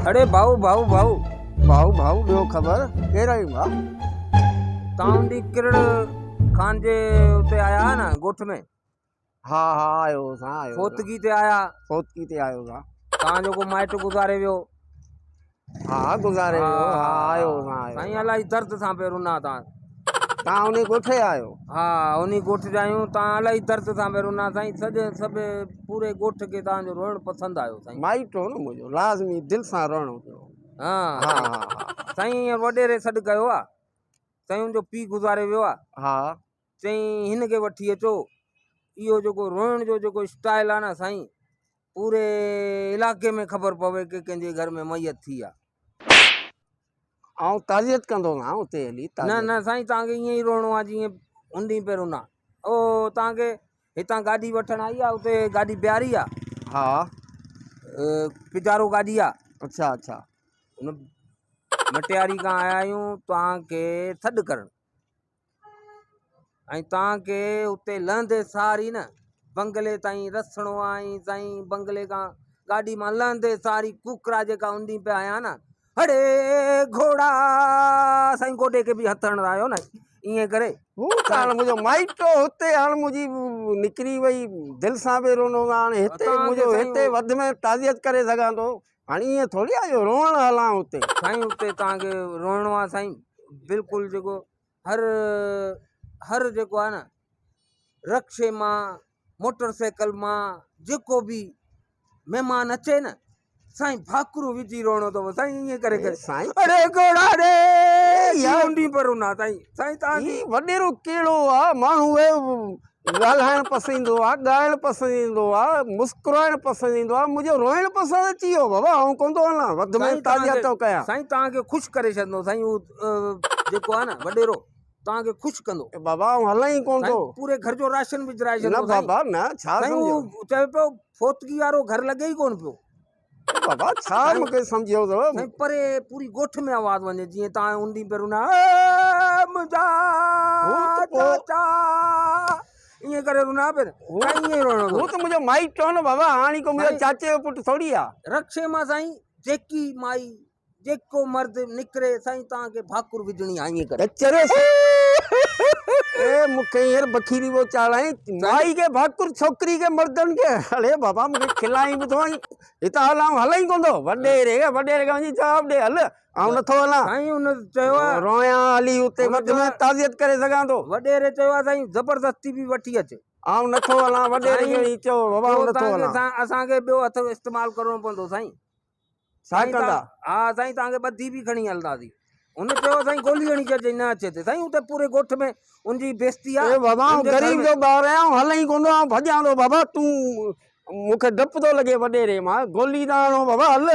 اڙي ڀائو ڀائو ڀائو. ڀائو ڀائو ڏيو خبر ڪير آهيون ڀاء. تان ڏي ڪرڙ خان جي اتي آيا ها نه ڳوٺ ۾. ها ها آيو هوس ها آيو. فوتگي تي آيا. فوتگي تي آيو هوس ها. تان جو ڪو مائٽ گذاري ويو. ها گذاري ويو ها آيو هوس ها آيو. سائين الائي درد سان پي رنا تان. تان انهي ڳوٺ جا آهيو. ها انهي ڳوٺ جا آهيون تان الائي درد سان پي رنا سائين سڄي سڀ پوري ڳوٺ کي تان جو روئڻ پسند آيو سائين. مائٽ هو نه منهنجو لازمي دل سان روئڻو پيو. ها ها سائين هينئر وڏيري سڏ ڪيو آ سائين ان جو پيء گذاري ويو آ. ها. چيائين هن کي وٺي اچو اهو جيڪو روئڻ جو جيڪو اسٽائل آ نه سائين پوري علائقي ۾ خبر پوي ڪي ڪنهن جي گهر ۾ ميت ٿي آ. آئون تعزيت ڪندو هان اتي هلي نه نه سائين توهان کي ائين ئي روئڻو آ جيئن ان ڏينهن پي رنا او توهان کي هتان گاڏي وٺڻ آئي آ اتي گاڏي بيهاري آ. ها. پجارو گاڏي آ. اڇا اڇا. ان مٽياري کان آيا آهيون توهان کي سڏ ڪرڻ. ۽ توهان کي اتي لهندي سار ئي نه بنگلي تائين رسڻو آ ۽ سائين بنگلي کان گاڏي مان لهندي سار ئي ڪوڪرا جيڪا ان ڏينهن پيا هنيا نه اڙي گهوڙا سائين گوڏي کي به هٿ هڻندا آهيو نه ائين ڪري. هو ته هاڻ منهنجو مائٽ هو هتي هاڻ منهنجي نڪري وئي دل سان به رنو هاڻ هتي منهنجو هتي وڌ ۾ تعزيت ڪري سگهان ٿو هاڻي ائين ٿوري آهي جو روئڻ هلان اتي. سائين اتي توهان کي روئڻو آهي سائين بلڪل جيڪو هر هر جيڪو آهي نه رڪشي مان موٽر سائيڪل مان جيڪو به مهمان اچي نه سائين ڀاڪرو وجهي روئڻو اٿو سائين ائين ڪري ڪري سائين اڙي گهوڙا ري يار اونڊي پر رنا سائين سائين توهان هي وڏيرو ڪهڙو آ ماڻهو ڳالهائڻ پسند ايندو آ، ڳائڻ پسند ايندو آ، مسڪرائڻ پسند ايندو آ، منهنجو روئڻ پسند اچي ويو بابا آئون ڪونه ٿو هلان وڌ ۾ سائين تعزيت توهان ٿو کي ڪيان. سائين توهان کي خوش ڪري ڇڏندو سائين هو جيڪو آ نه وڏيرو توهان کي خوش ڪندو. اي بابا آئون هلان ئي ڪونه سائين ٿو. پوري گهر جو راشن وجهرائي نه ڇڏندو سائين. بابا نه ڇا سائين سمجهيو. هو چوي پيو فوتگي وارو گهر لڳي ئي ڪونه پيو. اي بابا ڇا سائين مونکي سمجهيو اٿو. سائين پري پوري ڳوٺ ۾ آواز وڃي جيئن توهان ان ڏينهن پيا رنا اي منهنجا هو ته پوء چاچا ائين ڪري رنا پيا هو سائين ائين ئي روئڻو هو اٿو. ته منهنجو مائٽ هو نه بابا هاڻي ڪو منهنجو سائين چاچي جو پٽ ٿوري آ. رڪشي مان سائين جيڪي مائي جيڪو مرد نڪري سائين توهان کي ڀاڪر وجهڻي آ ائين ڪري. چريس اي مون کي هينئر بکيري پيو چاڙهائين مائي کي ڀاڪر ڇوڪري کي مردن کي اڙي بابا مون کي کلائين به ٿو ۽ هتان هل آئون هلان ئي ڪونه ٿو وڏيري کي وڏيري کي وڃي جواب ڏي هل آئون نٿو هلان. سائين هن چيو آ رويان هلي اتي وڌ ۾ تعزيت ڪري سگهان ٿو. وڏيري چيو آ سائين زبردستي به وٺي اچ. آئون نٿو هلان وڏيري کي وڃي چئو بابا آئون نٿو هلان. اسان کي ٻيو هٿ استعمال ڪرڻو پوندو سائين. ڇا ڪندا؟ ها سائين توهان کي ٻڌي به کڻي هلنداسين. هن چيو سائين گولي هڻي ڇڏجئين نه اچي ته سائين اتي پوري ڳوٺ ۾ ان جي بيستي آ. اي بابا آئون غريب جو ٻار آهيان آئون هلان ئي ڪونه ٿو آئون ڀڄان ٿو بابا تون مون کي ڊپ ٿو لڳي وڏيري مان گولي نه هڻو بابا هل.